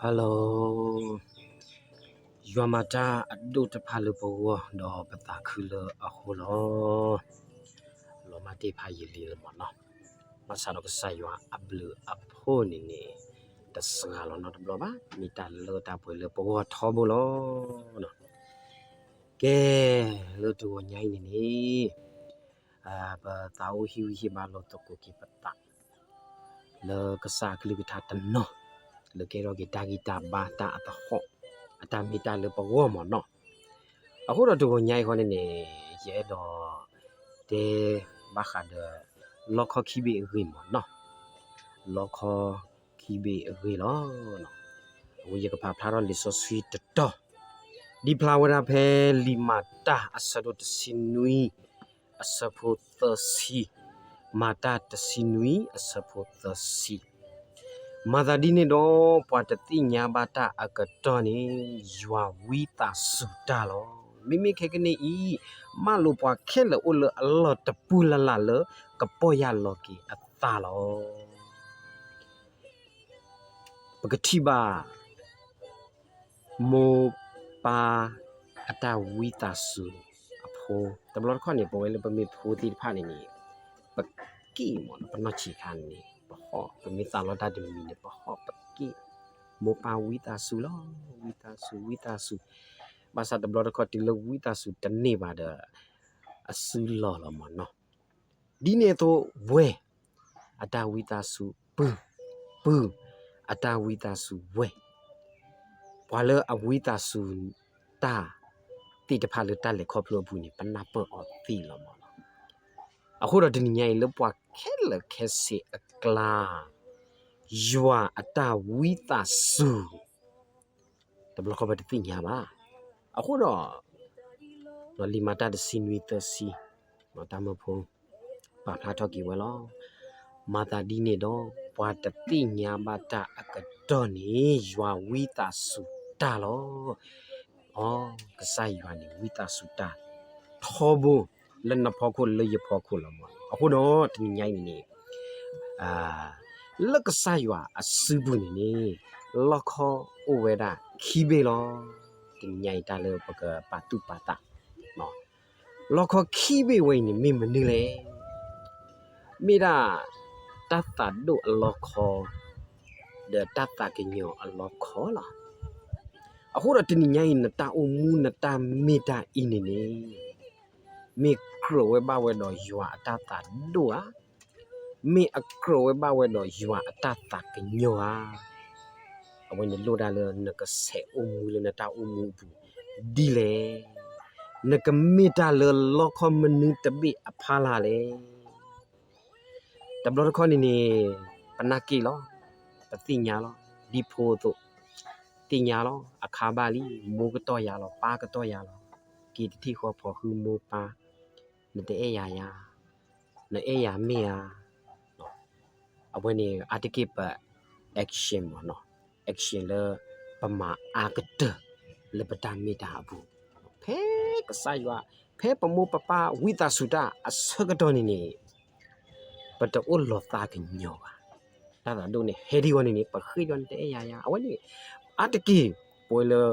Hello, ယွၤမၤတၢ်အဒိၣ်တဖၣ်လၢပဂီၢ်ဒီးပသးခုလၢအဃိလီၤ. လီၤမၢ်တ့ၢ်ဖးယံာ်လံလၢမၢ်နီၤ, ဘၣ်ဆၣ်ဒီးကစၢ်ယွၤအဘျုးအဖှိၣ်န့ၣ်န့ၣ် တစှၤလီၤနီတဘျီဘၣ်, မ့ၢ်တၢ်လၢတၢ်ပှဲၤလၢပဂီၢ်ထီဘိလီၤ. ကဲ, လၢတဂီၤညါအံၤန့ၣ်န့ၣ် ပသးအိၣ်ဟ့ၣ်ဂံၢ်ဟ့ၣ်ဘါလိာ်သကိးက့ၤပသး လၢကစၢ်အကလုၢ်ကထါတနီၤ လၢကဲထီၣ်က့ၤတၢ်ဂံၢ်တၢ်ဘါတၢ်အသဟီၣ် အတၢ်မ့ၢ်တၢ်လၢပဂီၢ်မၢ်နီၤ. အဃိဒီးတဂီၤညါအံၤဃီန့ၣ်န့ၣ် ယအဲၣ်ဒိးတဲဘၣ်ဃးဒီး လီခီခံဘ့ၣ်အဂ့ၢ်မၢ်နီၤ, လီခီခံဘ့ၣ်အဂ့ၢ်လီၤ. အဃိယကဖးဖျါထီၣ်လံာ်စီဆှံတတီၤ ဒ်ဖျါဝဲဒၣ်ဖဲလံာ်မၤတၢ်အဆၢဒိၣ်တဆံနွံ အဆၢဖိသၢဆံ, မၤတၢ်တဆံနွံအဆၢဖိသၢဆံ, မၤသးဒ်န့ၣ်ဒီး ပှၤတသ့ၣ်ညါဘၣ်တၢ်အကတီၢ်န့ၣ် ယွၤဝံသးစူၤတၢ်လီၤ. မ့မ့ၢ်ခဲကနံၣ်အံၤ မၢလိာ်ပှၤခဲလၢာ်အိၣ်လၢအလီၢ်တပူၤလၢ်လၢ်လၢကပီၢ်ယၢ်လီၤက့ၤအသးလီၤ. ပကထံၣ်ဘၣ် မိၢ်ပၢ်အတၢ်ဝံသးစူၤအဖိ, တဘျီတခီၣ်န့ၣ် ပဝဲလၢပမ့ၢ်ဖိသ့ၣ်တဖၣ်န့ၣ်န့ၣ် ပက့ၢ်မၢ်နီၤ, ပနီၢ်ဆံးခါန့ၣ် ပဟီၣ်, ပမ့ၢ်သးလီတၢ်တမံၤန့ၣ် ပဟီၣ်ပက့ၢ်, မိၢ်ပၢ်ဝံသးစူၤလီၤ, ဝံသးစူၤ ဝံသးစူၤ, ဘၣ်ဆၣ်တဘျီတခီၣ်တုၤလၢဝံသးစူၤတန့ၢ်ဘၣ်ဒီး အစုလီၢ်လီၤမၢ်နီၤ. ဒ်န့ၣ်အသိးဝဲၢ် အတၢ်ဝံသးစူၤပုၢ်, ပုၢ်အတၢ်ဝံသးစူၤဝဲၢ်, ပှၤလၢအဝံသးစူၤတၢ်သ့ၣ်တဖၣ်လၢတၢ်လဲၤခီဖျိအပူၤန့ၣ် ပနၢ်ပၢၢ်အီၤသ့လီၤမၢ်နီၤ. အဃိဒီးတနံၤညါအံၤလၢပှၤခဲလၢာ်ခဲဆ့အကျါ ယွၤအတၢ်ဝံသးစူၤ တဘျီခီၣ်ပတသ့ၣ်ညါဘၣ်. အဃိဒီး လံာ်မၤတၢ်တဆံနွံသၢဆံ တၢ်မၢဖိ ပာ်ဖျါထီၣ်က့ၤဝဲလီၤ. မၤသးဒ်န့ၣ်ဒီး ပှၤတသ့ၣ်ညါဘၣ်တၢ်အကတီၢ်န့ၣ် ယွၤဝံသးစူၤတၢ်လီၤ. အီ, ကစၢ်ယွၤန့ၣ်ဝံသးစူၤတၢ် ထီဘိ လၢနဖီခိၣ်လၢယဖီခိၣ်လီၤမၢ်. အဃိဒီးတနံၤညါအံၤန့ၣ် လၢကစၢ်ယွၤအစုပူၤန့ၣ်န့ၣ် လီခီအိၣ်ဝဲဒၣ်ခံဘ့ၣ်လီၤ. တနံၤညါအံၤတၢ်လၢပကပာ်သူၣ်ပာ်သး လီခီခံဘ့ၣ်ဝဲအံၤန့ၣ်မ့ၢ်မနုၤလဲၣ်. မ့ၢ်ဒၣ် တၢ်သးဒိၣ်အလီခီ ဒီးတၢ်သးကညီၤအလီခီလီၤ. အဃိဒီးတနံၤညါအံၤ နတၢ်အိၣ်မူနတၢ်မ့ၢ်တၢ်အံၤန့ၣ်န့ၣ် မ့ၢ်ကြၢးဝဲဘၣ်ဝဲဒီးယွၤအတၢ်သးဒိၣ်ဧါ, မ့ၢ်အကြၢးဝဲဘၣ်ဝဲဒီးယွၤအတၢ်သးကညီၤဧါ. အဝဲန့ၣ်လိၣ်ဒၣ်လၢနကဆဲးအိၣ်မူလၢနတၢ်အိၣ်မူအပူၤဒ်လဲၣ်. နကမ့ၢ်တၢ်လၢလီခီမနုၤတဘ့ၣ်အဖီလာ်လဲၣ်. တဘျီတခီၣ်န့ၣ်န့ၣ် ပနာ်က့ၤလီၤ, ပသ့ၣ်ညါလီၤ, ဒ်ဖိအသိး သ့ၣ်ညါလီၤ, အခါဘၣ်လံ, မိၢ်ကတီၢ်ယၤလီၤ, ပၢ်ကတီၢ်ယၤလီၤ, က့ၤတထံၣ်ဃီဖီၣ်ဃုမိၢ်ပၢ်, နတအဲၣ်ယၤယၤ, နအဲၣ်ယၤမ့ၢ်ဧါ. အဝဲန့ၣ်အါတက့ၢ်ပ action မၢ်နီၤ, action လၢပမၤအါကတၢၢ်လၢပတၢ်မ့ၢ်တၢ်အပူၤ, ဖဲကစၢ်ယွၤ, ဖဲပမိၢ်ပပၢ်ဝံသးစူၤတၢ်အဆၢကတီၢ်န့ၣ်န့ၣ် ပတအိၣ်လီၤသးကညီၤဘၣ်. တၢ်သးဒိၣ်န့ၣ် ဟဲဒ်အံၤန့ၣ်န့ၣ် ပဃ့ၢ်ဒီးနတအဲၣ်ယၤယၤ, အဝဲန့ၣ် အါတက့ၢ် ပဝဲလၢ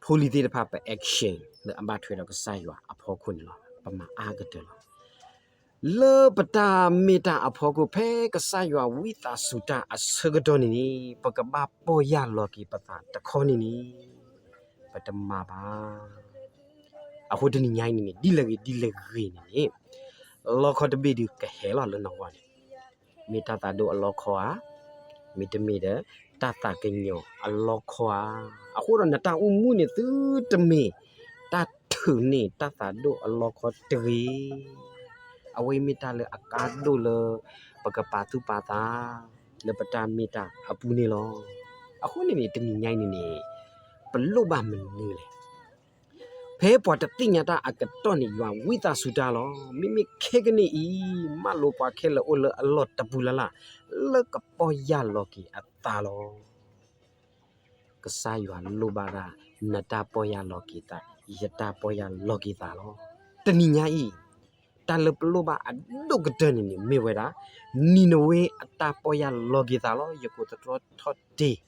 ဖိလံၤသ့ၣ်တဖၣ်ပ action လၢအဘၣ်ထွဲဒီးကစၢ်ယွၤအဖီခိၣ်န့ၣ်လီၤ. ပမၤအါကတၢၢ်လီၤ. လၢပတၢ်မ့ၢ်တၢ်အဖီခိၣ် ဖဲကစၢ်ယွၤဝံသးစူၤတၢ်အဆၢကတီၢ်န့ၣ်န့ၣ် ပကဘၣ်ပီၢ်ယၢ်လီၤက့ၤပသးတခီန့ၣ်န့ၣ် ပတမၤဘၣ်. အဃိတနံၤညါအံၤန့ၣ်န့ၣ် ဒ်လဲၣ်ဂ့ၤဒ်လဲၣ်ဂ့ၤန့ၣ်န့ၣ် လီခီတဘ့ၣ်ဒုးကဟဲလီၤလၢနဂီၢ်န့ၣ်, မ့ၢ်တၢ်သးဒိၣ်အလီခီဧါ, မ့တမ့ၢ်ဒီး တၢ်သးကညီၤအလီခီဧါ. အဃိဒီးနတၢ်အိၣ်မူန့ၣ် သုတမ့ၢ်တၢ်ထုးန့ၢ်တၢ်သးဒိၣ်အလီခီတဂ့ၤ. အဝဲမ့ၢ်တၢ်လၢအကါဒိၣ်လၢ ပကပာ်သူၣ်ပာ်သး လၢပတၢ်မ့ၢ်တၢ်အပူၤန့ၣ်လီၤ. အဃိန့ၣ်န့ၣ် တနံၤညါအံၤန့ၣ်န့ၣ် ပလိၣ်ဘၣ်မနုၤလဲၣ်. ဖဲပှၤတသ့ၣ်ညါတၢ်အကတီၢ်န့ၣ် ယွၤဝံသးစူၤတၢ်လီၤ. မ့မ့ၢ်ခဲကနံၣ်အံၤ မၢလိာ်ပှၤခဲလၢာ်အိၣ်လၢအလီၢ်တပူၤလၢ်လၢ် လၢကပီၢ်ယၢ်လီၤက့ၤအသးလီၤ. ကစၢ်ယွၤလိၣ်ဘၣ်ဒၣ် နတၢ်ပီၢ်ယၢ်လီၤက့ၤသး, ယတၢ်ပီၢ်ယၢ်လီၤက့ၤသးလီၤ. တနံၤညါအံၤ တၢ်လၢပလိၣ်ဘၣ်အဒိၣ်ကတၢၢ်န့ၣ်န့ၣ် မ့ၢ်ဝဲဒၣ် နံၤနဝ့အတၢ်ပီၢ်ယၢ်လီၤက့ၤသးလီၤ. ယကိးသတြီထီၣ်တ့ၢ်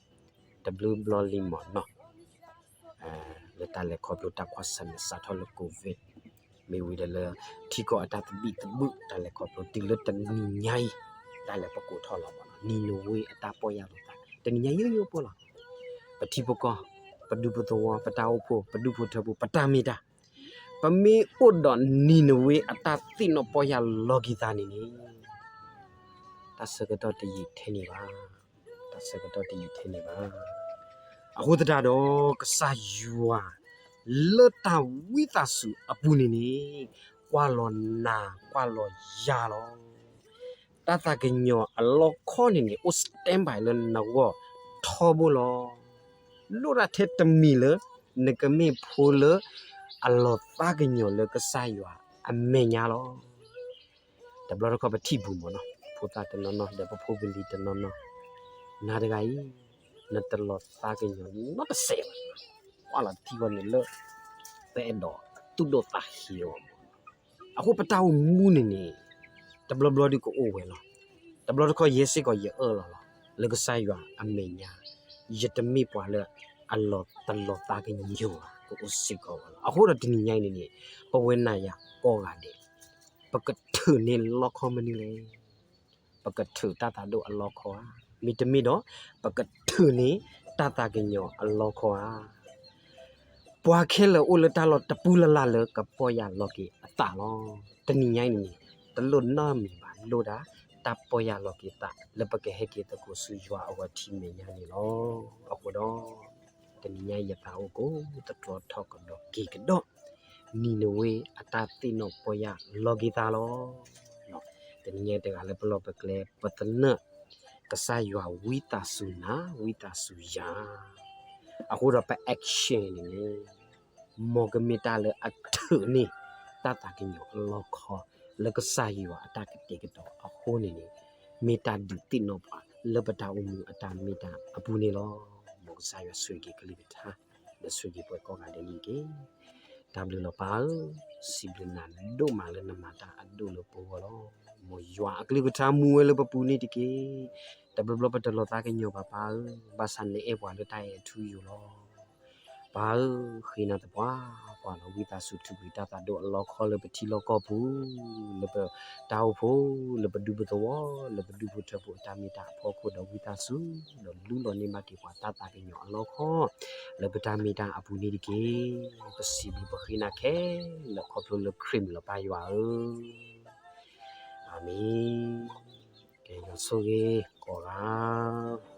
တဘျုးဘျီလံမ့ၢ်နီၤ လၢတၢ်လဲၤခီဖျိတၢ်ကွၢ်ဆၢၣ်မဲာ်စးထီၣ်လၢ COVID မ့ၢ်ဝံၤဒီးလၢ ထံကီၢ်အတၢ်သဘံၣ်သဘုၣ် တၢ်လဲၤခီဖျိတုၤလၢတနံၤညါအံၤ တၢ်လဲၤပကိးထီၣ်လီၤမ့ၢ်နီၤ နံၤနဝ့အတၢ်ပီၢ်ယၢ်လီၤသး တနံၤညါယိယိဖိလီၤ. ပထံပကီၢ် ပဒူပသဝီ ပတၢ်အိၣ်ဖှိၣ် ပဒူဖိထၢဖိ ပတၢ်မ့ၢ်တၢ် ပမ့ၢ်အိၣ်ဒီးနံၤနဝ့အတၢ်သ့ၣ်နီၣ်ပီၢ်ယၢ်လီၤက့ၤသးန့ၣ်န့ၣ် တၢ်ဆၢကတီၢ်တယံာ်ထဲန့ၣ်ဘၣ်. တၢ်ဆၢကတီၢ်တယံာ်ထဲန့ၣ်ဘၣ်. အဃိသတးဒီး ကစၢ်ယွၤ လၢတၢ်ဝံသးစူၤအပူၤန့ၣ်န့ၣ် ကွၢ်လီၤနၤ ကွၢ်လီၤယၤလီၤ. တၢ်သးကညီၤအလီခီန့ၣ်န့ၣ် အိၣ် standby လၢနဂီၢ်ထီဘိလီၤ. လိၣ်ဒၣ်ထဲတမံၤလၢ နကမ့ၢ်ဖိလၢ အလီၤသးကညီၤလၢကစၢ်ယွၤအမဲာ်ညါလီၤ. တဘျီတခီၣ်ပထံၣ်ပူၤမ့ၢ်နီၤ ဖိသၣ်တနီၤနီၤ ဒီးပဖိပလံၤတနီၤနီၤ နၤတဂၤအံၤ နတလီၤသးကညီၤနီတစဲးဘၣ်. ကွၢ်လီၤတထံၣ်ဃီန့ၣ်လၢ ပအဲၣ်ဒိးသူၣ်ဒိၣ်သးဟ့အီၤမ့ၢ်နီၤ. အဃိပတၢ်အိၣ်မူန့ၣ်န့ၣ် တဘျီဘျီဒုးကအိၣ်ဝဲလီၤ. တဘျီတခီၣ်ယဲစ့ၢ်ကီးယအၢၣ်လီၤလီၤ လၢကစၢ်ယွၤအမဲာ်ညါ ယတမ့ၢ်ပှၤလၢအလီၤတလီၤသးကညီၤဘၣ် ကအိၣ်စ့ၢ်ကီးဝဲလီၤ. အဃိဒီးတနံၤညါအံၤန့ၣ်န့ၣ် ပဝဲနၤယၤကိးဂၤဒဲး ပကထုးန့ၢ်လီခီမနုၤလဲၣ်. ပကထုးတၢ်သးဒိၣ်အလီခီဧါ, မ့တမ့ၢ်ဒီး ပကထုးန့ၢ်တၢ်သးကညီၤအလီခီဧါ. ပှၤခဲလၢာ်အိၣ်လၢတၢ်လီၢ်တပူၤလၢ်လၢ်လၢကပီၢ်ယၢ်လီၤက့ၤအသးလီၤ. တနံၤညါအံၤန့ၣ် တလိၣ်နီတမံၤဘၣ် လိၣ်ဒၣ်တၢ်ပီၢ်ယၢ်လီၤက့ၤသး လၢပကဟဲက့ၤသကိးဆူယွၤအဂီၢ်ထံမဲာ်ညါန့ၣ်လီၤ. အဃိဒီး တနံၤညါအံၤယသးအိၣ်ကိးသတြီထီၣ်ကဒီးက့ၤကဒီး နံၤနဝ့အတၢ်သ့ၣ်နီၣ်ပီၢ်ယၢ်လီၤက့ၤသးလီၤ. တနံၤညါအံၤတဂၤလၢပလီၢ်ပကျဲ ပသနၢၣ် ကစၢ်ယွၤဝံသးစူၤနၤ ဝံသးစူၤယၤ. အဃိဒီးပ action န့ၣ်န့ၣ် မ်ကမ့ၢ်တၢ်လၢအထုးန့ၢ် တၢ်သးကညီၤအလီခီ လၢကစၢ်ယွၤအတၢ်ကတဲာ်ကတီၤအဃိန့ၣ်န့ၣ် မ့ၢ်တၢ်ဒုးသ့ၣ်နီၣ်ပှၤ လၢပတၢ်အိၣ်မူအတၢ်မ့ၢ်တၢ်အပူၤန့ၣ်လီၤ. မ်ကစၢ်ယွၤဆိၣ်ဂ့ၤက့ၤကလုၢ်ကထါ ဒီးဆိၣ်ဂ့ၤပှၤကိးဂၤဒဲးန့ၣ်တက့ၢ်. တၢ်ဘျုးလီၤပၢ်ဧၢ, စံးဘျုးနၤဒိၣ်မးလၢနမၤတၢ်အဒိၣ်လၢပဂီၢ်လီၤ. မ်ယွၤအကလုၢ်ကထါမူဝဲလၢပပူၤန့ၣ်တက့ၢ်. တဘျီဘျီပတလီၤသးကညီၤဘၣ်ပၢ်ဧၢ, ဘၣ်ဆၣ်နအဲၣ်ပှၤလၢတၢ်အဲၣ်အထူအယိာ်လီၤ. ပၢ်ဧၢ, ဃ့နၤသပှၢ်ပှၢ်လီၤ. ဝံသးစူၤထုးကွံာ်တၢ်သးဒိၣ်အလီခီလၢပထံလီၢ်ကီၢ်ပူၤ, လၢပတၢ်အိၣ်ဖှိၣ်, လၢပဒူပသဝီ, လၢပဒူဖိထၢဖိအတၢ်မ့ၢ်တၢ်အဖီခိၣ်ဒီးဝံသးစူၤ, ဒီးလူလီၤန့ၢ်ဘၣ်က့ၤပှၤတၢ်သးကညီၤအလီခီ, လၢပတၢ်မ့ၢ်တၢ်အပူၤန့ၣ်တက့ၢ်. ပစံးဘျုးပဃ့နၤခဲလၢာ်ခီဖျိလၢခရံာ်မံၤလီၤပၢ်ယွၤဧၢ. အၤမ့ၣ်. ကဲယွၤဆိၣ်ဂ့ၤကိးဂၤ